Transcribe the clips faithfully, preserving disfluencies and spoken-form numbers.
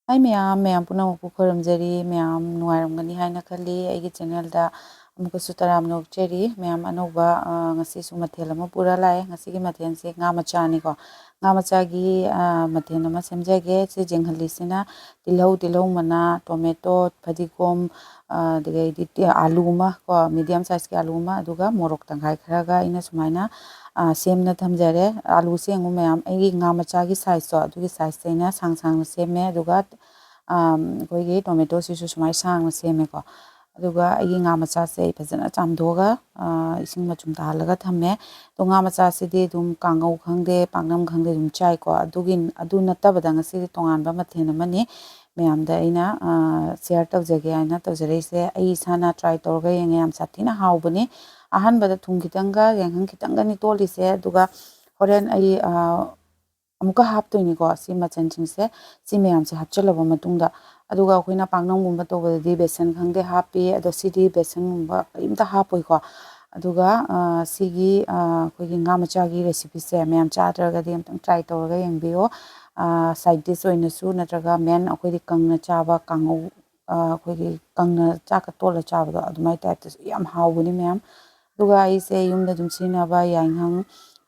ꯍꯥꯏ ꯃꯌꯥꯝ, ꯃꯌꯥꯝ ꯄꯨꯝꯅꯃꯛꯄꯨ ꯈꯣꯏꯔꯝꯖꯔꯤ꯫ ꯃꯌꯥꯝ ꯅꯨꯡꯉꯥꯏꯔꯝꯒꯅꯤ ꯍꯥꯏꯅ ꯈꯜꯂꯤ꯫ ꯑꯩꯒꯤ ꯆꯦꯅꯦꯜꯗ ꯑꯃꯨꯛꯀꯁꯨ ꯇꯔꯥꯝꯅ ꯑꯣꯛꯆꯔꯤ꯫ ꯃꯌꯥꯝ ꯑꯅꯧꯕ, ꯑ, ꯉꯁꯤꯁꯨ ꯃꯊꯦꯜ ꯑꯃ ꯄꯨꯔ ꯂꯥꯛꯑꯦ꯫ ꯉꯁꯤꯒꯤ ꯃꯊꯦꯜꯁꯦ ꯉꯥ ꯃꯆꯥꯅꯤꯀꯣ꯫ ꯉꯥ ꯃꯆꯥꯒꯤ, ꯑ, ꯃꯊꯦꯜ ꯑꯃ ꯁꯦꯝꯖꯒꯦ꯫ ꯁꯤ ꯌꯦꯡꯍꯜꯂꯤꯁꯤꯅ ꯇꯤꯜꯍꯧ, ꯇꯤꯜꯍꯧ ꯃꯅꯥ, ꯇꯣꯃꯦꯇꯣ, ꯐꯗꯤꯒꯣꯝ, ꯑ, ꯑꯗꯨꯗꯒꯤꯗꯤ ꯇꯤ-, ꯑꯥꯂꯨ ꯑꯃ ꯀꯣ, medium sizeꯀꯤ ꯑꯥꯂꯨ ꯑꯃ, ꯑꯗꯨꯒ ꯃꯣꯔꯣꯛ ꯇꯪꯈꯥꯏ ꯈꯔꯒ ꯑꯩꯅ ꯁꯨꯃꯥꯏꯅ, ꯑ, ꯁꯦꯝꯅ ꯊꯝꯖꯔꯦ꯫ ꯑꯥꯂꯨꯁꯦ ꯌꯦꯡꯉꯨ ꯃꯌꯥꯝ, ꯑꯩꯒꯤ ꯉꯥ ꯃꯆꯥꯒꯤ sizeꯇꯣ, ꯑꯗꯨꯒꯤ sizeꯁꯦ ꯑꯩꯅ ꯁꯥꯡ ꯁꯥꯡꯅ ꯁꯦꯝꯃꯦ꯫ ꯑꯗꯨꯒ, ꯑ, ꯑꯩꯈꯣꯏꯒꯤ ꯇꯣꯃꯦꯇꯣꯁꯤꯁꯨ ꯁꯨꯃꯥꯏꯅ ꯁꯥꯡꯅ ꯁꯦꯝꯃꯦꯀꯣ꯫ ꯑꯗꯨꯒ ꯑꯩꯒꯤ ꯉꯥ ꯃꯆꯥꯁꯦ ꯑꯩ ꯐꯖꯅ ꯆꯥꯝꯊꯣꯛꯑꯒ, ꯑ, ꯏꯁꯤꯡ ꯃꯆꯨꯝ ꯇꯥꯍꯜꯂꯒ ꯊꯝꯃꯦ꯫ ꯑꯗꯣ ꯉꯥ ꯃꯆꯥꯁꯤꯗꯤ ꯑꯗꯨꯝ ꯀꯥꯡꯉꯧ ꯈꯪꯗꯦ, ꯄꯥꯛꯅꯝ ꯈꯪꯗꯦ ꯑꯗꯨꯝ ꯆꯥꯏꯀꯣ꯫ ꯑꯗꯨꯒꯤ, ꯑꯗꯨ ꯅꯠꯇꯕꯗ ꯉꯁꯤꯗꯤ ꯇꯣꯉꯥꯟꯕ ꯃꯊꯦꯜ ꯑꯃꯅꯤ ꯃꯌꯥꯝꯗ ꯑꯩꯅ, ꯑ, share ꯇꯧꯖꯒꯦ ꯍꯥꯏꯅ ꯇꯧꯖꯔꯛꯏꯁꯦ꯫ ꯑꯩ ꯏꯁꯥꯅ try ꯇꯧꯔꯒ ꯌꯦꯡꯉꯦ, ꯌꯥꯝ ꯁꯥꯊꯤꯅ ꯍꯥꯎꯕꯅꯤ꯫ ꯑꯍꯥꯟꯕꯗ ꯊꯨꯝ ꯈꯤꯇꯪꯒ, ꯌꯥꯏꯉꯪ ꯈꯤꯇꯪꯒꯅꯤ ꯇꯣꯠꯂꯤꯁꯦ, ꯑꯗꯨꯒ ꯍꯣꯔꯦꯟ ꯑꯩ, ꯑ, ꯑꯃꯨꯛꯀ ꯍꯥꯞꯇꯣꯏꯅꯤꯀꯣ꯫ ꯁꯤ ꯃꯆꯜꯁꯤꯡꯁꯦ, ꯁꯤ ꯃꯌꯥꯝꯁꯦ ꯍꯥꯞꯆꯤꯜꯂꯕ ꯃꯇꯨꯡꯗ, ꯑꯗꯨꯒ ꯑꯩꯈꯣꯏꯅ ꯄꯥꯛꯅꯝꯒꯨꯝꯕ ꯇꯧꯕꯗꯗꯤ ꯕꯦꯁꯟ ꯈꯪꯗꯦ ꯍꯥꯞꯄꯤ, ꯑꯗꯣ ꯁꯤꯗꯤ ꯕꯦꯁꯟꯒꯨꯝꯕ ꯀꯔꯤꯝꯇ ꯍꯥꯞꯄꯣꯏꯀꯣ꯫ ꯑꯗꯨꯒ, ꯑ, ꯁꯤꯒꯤ, ꯑ, ꯑꯩꯈꯣꯏꯒꯤ ꯉꯥ ꯃꯆꯥꯒꯤ recipeꯁꯦ ꯃꯌꯥꯝ ꯆꯥꯗ꯭ꯔꯒꯗꯤ ꯑꯝꯇꯪ try ꯇꯧꯔꯒ ꯌꯦꯡꯕꯤꯌꯣ꯫ ꯑ, side dish ꯑꯣꯏꯅꯁꯨ ꯅꯠꯇ꯭ꯔꯒ main ꯑꯩꯈꯣꯏꯗꯤ ꯀꯪꯅ ꯆꯥꯕ ꯀꯥꯡꯉꯧ, ꯑ, ꯑꯩꯈꯣꯏꯒꯤ ꯀꯪꯅ ꯆꯥꯛꯀ ꯇꯣꯠꯂ ꯆꯥꯕꯗꯣ ꯑꯗꯨꯃꯥꯏ typeꯇꯁꯨ ꯌꯥꯝ ꯍꯥꯎꯕꯅꯤ ꯃꯌꯥꯝ꯫ ꯑꯗꯨꯒ ꯑꯩꯁꯦ ꯌꯨꯝꯗ ꯑꯗꯨꯝ ꯁꯤꯖꯤꯟꯅꯕ ꯌꯥꯏꯉꯪ,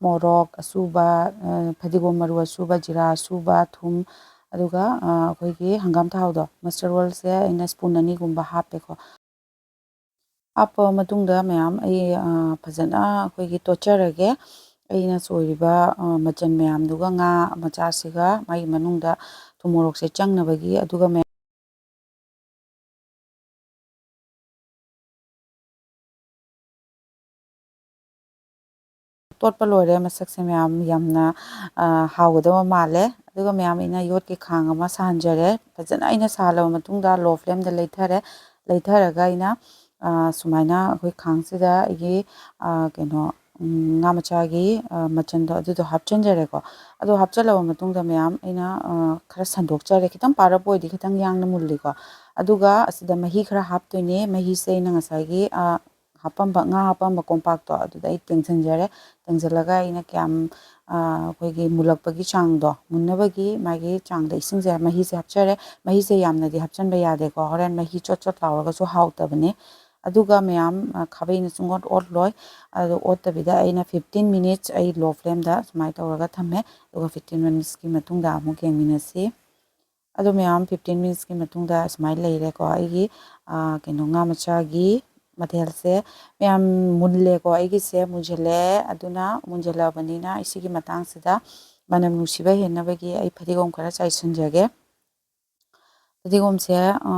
ꯃꯣꯔꯣꯛ ꯑꯁꯨꯕ, ꯑ, ꯐꯗꯤꯒꯣꯝ ꯃꯔꯨ ꯑꯁꯨꯕ, ꯖꯤꯔꯥ ꯑꯁꯨꯕ, ꯊꯨꯝ, ꯑꯗꯨꯒ, ꯑ, ꯑꯩꯈꯣꯏꯒꯤ ꯍꯪꯒꯥꯝ ꯊꯥꯎꯗꯣ, mustard oilꯁꯦ ꯑꯩꯅ spoon ꯑꯅꯤꯒꯨꯝꯕ ꯍꯥꯞꯄꯦꯀꯣ꯫ ꯍꯥꯞꯄ ꯃꯇꯨꯡꯗ ꯃꯌꯥꯝ ꯑꯩ, ꯑ, ꯐꯖꯅ ꯑꯩꯈꯣꯏꯒꯤ ꯇꯣꯠꯆꯔꯒꯦ꯫ ꯑꯩꯅ ꯁꯣꯏꯔꯤꯕ, ꯑ, ꯃꯆꯜ ꯃꯌꯥꯝꯗꯨꯒ ꯉꯥ ꯃꯆꯥꯁꯤꯒ ꯃꯥꯒꯤ ꯃꯅꯨꯡꯗ ꯊꯨꯝ ꯃꯣꯔꯣꯛꯁꯦ ꯆꯪꯅꯕꯒꯤ, ꯑꯗꯨꯒ ꯃꯌꯥꯝ ꯇꯣꯠꯄ ꯂꯣꯏꯔꯦ꯫ ꯃꯁꯛꯁꯦ ꯃꯌꯥꯝ ꯌꯥꯝꯅ, ꯑ, ꯍꯥꯎꯒꯗꯕ ꯃꯥꯜꯂꯦ꯫ ꯑꯗꯨꯒ ꯃꯌꯥꯝ ꯑꯩꯅ ꯌꯣꯠꯀꯤ ꯈꯥꯡ ꯑꯃ ꯁꯥꯍꯟꯖꯔꯦ꯫ ꯐꯖꯅ ꯑꯩꯅ ꯁꯥꯍꯜꯂꯕ ꯃꯇꯨꯡꯗ low flameꯗ ꯂꯩꯊꯔꯦ꯫ ꯂꯩꯊꯔꯒ ꯑꯩꯅ, ꯑ, ꯁꯨꯃꯥꯏꯅ ꯑꯩꯈꯣꯏ ꯈꯥꯡꯁꯤꯗ ꯑꯩꯒꯤ, ꯑ, ꯀꯩꯅꯣ, ꯎꯝ, ꯉꯥ ꯃꯆꯥꯒꯤ, ꯑ, ꯃꯆꯜꯗꯣ ꯑꯗꯨꯗꯣ ꯍꯥꯞꯆꯤꯟꯖꯔꯦꯀꯣ꯫ ꯑꯗꯣ ꯍꯥꯞꯆꯤꯜꯂꯕ ꯃꯇꯨꯡꯗ ꯃꯌꯥꯝ ꯑꯩꯅ, ꯑ, ꯈꯔ ꯁꯟꯗꯣꯛꯆꯔꯦ꯫ ꯈꯤꯇꯪ ꯄꯥꯔꯞ ꯑꯣꯏꯗꯤ ꯈꯤꯇꯪ ꯌꯥꯡꯅ ꯃꯨꯜꯂꯤꯀꯣ꯫ ꯑꯗꯨꯒ ꯑꯁꯤꯗ ꯃꯍꯤ ꯈꯔ ꯍꯥꯞꯇꯣꯏꯅꯦ꯫ ꯃꯍꯤꯁꯦ ꯑꯩꯅ ꯉꯁꯥꯏꯒꯤ, ꯑ, ꯍꯥꯄꯝꯕ, ꯉꯥ ꯍꯥꯄꯝꯕ ꯀꯣꯝꯄꯥꯛꯇꯣ ꯑꯗꯨꯗ ꯑꯩ ꯇꯦꯡꯁꯤꯟꯖꯔꯦ꯫ ꯇꯦꯡꯁꯤꯜꯂꯒ ꯑꯩꯅ ꯀꯌꯥꯝ, ꯑ, ꯑꯩꯈꯣꯏꯒꯤ ꯃꯨꯜꯂꯛꯄꯒꯤ ꯆꯥꯡꯗꯣ, ꯃꯨꯟꯅꯕꯒꯤ ꯃꯥꯒꯤ ꯆꯥꯡꯗ ꯏꯁꯤꯡꯁꯦ, ꯃꯍꯤꯁꯦ ꯍꯥꯞꯆꯔꯦ꯫ ꯃꯍꯤꯁꯦ ꯌꯥꯝꯅꯗꯤ ꯍꯥꯞꯆꯟꯕ ꯌꯥꯗꯦꯀꯣ, ꯍꯣꯔꯦꯟ ꯃꯍꯤ ꯆꯣꯠ ꯆꯣꯠ ꯂꯥꯎꯔꯒꯁꯨ ꯍꯥꯎꯇꯕꯅꯦ꯫ ꯑꯗꯨꯒ ꯃꯌꯥꯝ, ꯑ, ꯈꯥꯕꯩꯅ ꯁꯨꯡꯑꯣꯠ ꯑꯣꯠꯂꯣꯏ꯫ ꯑꯗꯣ ꯑꯣꯠꯇꯕꯤꯗ ꯑꯩꯅ fifteen minutes ꯑꯩ low flameꯗ ꯁꯨꯃꯥꯏꯅ ꯇꯧꯔꯒ ꯊꯝꯃꯦ꯫ ꯑꯗꯨꯒ fifteen minutesꯀꯤ ꯃꯇꯨꯡꯗ ꯑꯃꯨꯛ ꯌꯦꯡꯃꯤꯟꯅꯁꯤ꯫ ꯑꯗꯣ ꯃꯌꯥꯝ, fifteen minutesꯀꯤ ꯃꯇꯨꯡꯗ ꯁꯨꯃꯥꯏꯅ ꯂꯩꯔꯦꯀꯣ ꯑꯩꯒꯤ, ꯑ, ꯀꯩꯅꯣ, ꯉꯥ ꯃꯆꯥꯒꯤ ꯃꯊꯦꯜꯁꯦ꯫ ꯃꯌꯥꯝ, ꯃꯨꯜꯂꯦꯀꯣ ꯑꯩꯒꯤꯁꯦ, ꯃꯨꯟꯁꯤꯜꯂꯦ꯫ ꯑꯗꯨꯅ ꯃꯨꯟꯁꯤꯜꯂꯛꯑꯕꯅꯤꯅ ꯑꯩ ꯁꯤꯒꯤ ꯃꯇꯥꯡꯁꯤꯗ ꯃꯅꯝ ꯅꯨꯡꯁꯤꯕ ꯍꯦꯟꯅꯕꯒꯤ ꯑꯩ ꯐꯗꯤꯒꯣꯝ ꯈꯔ ꯆꯥꯏꯁꯤꯟꯖꯒꯦ꯫ ꯐꯗꯤꯒꯣꯝꯁꯦ, ꯑ,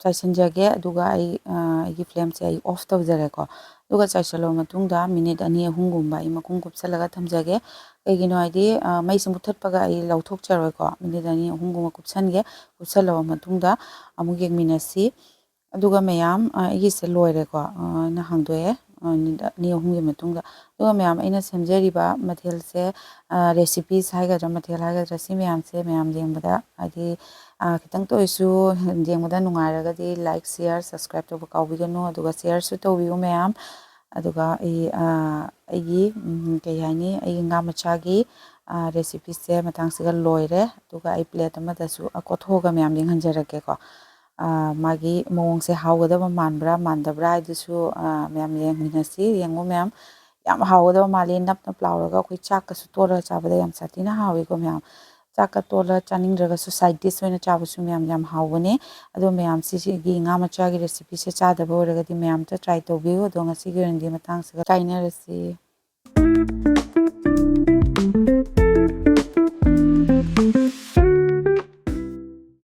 ꯆꯥꯏꯁꯤꯟꯖꯒꯦ, ꯑꯗꯨꯒ ꯑꯩ, ꯑ, ꯑꯩꯒꯤ flameꯁꯦ ꯑꯩ off ꯇꯧꯖꯔꯦꯀꯣ꯫ ꯑꯗꯨꯒ ꯆꯥꯏꯁꯤꯜꯂꯕ ꯃꯇꯨꯡꯗ minute ꯑꯅꯤ ꯑꯍꯨꯝꯒꯨꯝꯕ ꯑꯩ ꯃꯈꯨꯝ ꯀꯨꯞꯁꯜꯂꯒ ꯊꯝꯖꯒꯦ꯫ ꯀꯩꯒꯤꯅꯣ ꯍꯥꯏꯗꯤ, ꯑ, ꯃꯩꯁꯦ ꯃꯨꯠꯊꯠꯄꯒ ꯑꯩ ꯂꯧꯊꯣꯛꯆꯔꯣꯏꯀꯣ꯫ Minute ꯑꯅꯤ ꯑꯍꯨꯝꯒꯨꯝꯕ ꯀꯨꯞꯁꯟꯒꯦ꯫ ꯀꯨꯞꯁꯜꯂꯕ ꯃꯇꯨꯡꯗ ꯑꯃꯨꯛ ꯌꯦꯡꯃꯤꯟꯅꯁꯤ꯫ ꯑꯗꯨꯒ ꯃꯌꯥꯝ, ꯑ, ꯑꯩꯒꯤꯁꯦ ꯂꯣꯏꯔꯦꯀꯣ꯫ ꯑ, ꯑꯩꯅ ꯍꯥꯡꯗꯣꯛꯑꯦ, ꯑ, minute ꯑꯅꯤ ꯑꯍꯨꯝꯒꯤ ꯃꯇꯨꯡꯗ꯫ ꯑꯗꯨꯒ ꯃꯌꯥꯝ, ꯑꯩꯅ ꯁꯦꯝꯖꯔꯤꯕ ꯃꯊꯦꯜꯁꯦ, ꯑ, recipes ꯍꯥꯏꯒꯗ꯭ꯔꯥ, ꯃꯊꯦꯜ ꯍꯥꯏꯒꯗ꯭ꯔꯥ, ꯁꯤ ꯃꯌꯥꯝꯁꯦ ꯃꯌꯥꯝ ꯌꯦꯡꯕꯗ ꯍꯥꯏꯗꯤ, ꯑ, ꯈꯤꯇꯪꯇ ꯑꯣꯏꯁꯨ ꯌꯦꯡꯕꯗ ꯅꯨꯡꯉꯥꯏꯔꯒꯗꯤ like, share, subscribe ꯇꯧꯕ ꯀꯥꯎꯕꯤꯒꯅꯨ꯫ ꯑꯗꯨꯒ shareꯁꯨ ꯇꯧꯕꯤꯌꯨ ꯃꯌꯥꯝ꯫ ꯑꯗꯨꯒ ꯑꯩ, ꯑ, ꯑꯩꯒꯤ, ꯎꯝ, ꯀꯩ ꯍꯥꯏꯅꯤ, ꯑꯩꯒꯤ ꯉꯥ ꯃꯆꯥꯒꯤ, ꯑ, recipeꯁꯦ ꯃꯇꯥꯡꯁꯤꯒ ꯂꯣꯏꯔꯦ꯫ ꯑꯗꯨꯒ ꯑꯩ plate ꯑꯃꯗꯁꯨ, ꯑ, ꯀꯣꯠꯊꯣꯛꯑꯒ ꯃꯌꯥꯝ ꯌꯦꯡꯍꯟꯖꯔꯛꯀꯦꯀꯣ꯫ ꯑ, ꯃꯥꯒꯤ ꯃꯑꯣꯡꯁꯦ ꯍꯥꯎꯒꯗꯕ ꯃꯥꯟꯕ꯭ꯔꯥ ꯃꯥꯟꯗꯕ꯭ꯔꯥ ꯍꯥꯏꯗꯨꯁꯨ, ꯑ, ꯃꯌꯥꯝ ꯌꯦꯡꯃꯤꯟꯅꯁꯤ꯫ ꯌꯦꯡꯉꯨ ꯃꯌꯥꯝ, ꯌꯥꯝ ꯍꯥꯎꯒꯗꯕ ꯃꯥꯜꯂꯤ, ꯅꯞ ꯅꯞ ꯂꯥꯎꯔꯒ ꯑꯩꯈꯣꯏ ꯆꯥꯛꯀꯁꯨ ꯇꯣꯠꯂꯒ ꯆꯥꯕꯗ ꯌꯥꯝ ꯁꯥꯊꯤꯅ ꯍꯥꯎꯋꯤꯀꯣ ꯃꯌꯥꯝ꯫ ꯆꯥꯛꯀ ꯇꯣꯠꯂ ꯆꯥꯅꯤꯡꯗ꯭ꯔꯒꯁꯨ side dish ꯑꯣꯏꯅ ꯆꯥꯕꯁꯨ ꯃꯌꯥꯝ ꯌꯥꯝ ꯍꯥꯎꯕꯅꯦ꯫ ꯑꯗꯣ ꯃꯌꯥꯝ, ꯁꯤꯁꯤꯒꯤ ꯉꯥ ꯃꯆꯥꯒꯤ recipeꯁꯦ ꯆꯥꯗꯕ ꯑꯣꯏꯔꯒꯗꯤ ꯃꯌꯥꯝ ꯑꯝꯇ try ꯇꯧꯕꯤꯌꯨ꯫ ꯑꯗꯣ ꯉꯁꯤꯒꯤ ꯑꯣꯏꯅꯗꯤ ꯃꯇꯥꯡꯁꯤꯒ ꯀꯥꯏꯅꯔꯁꯤ꯫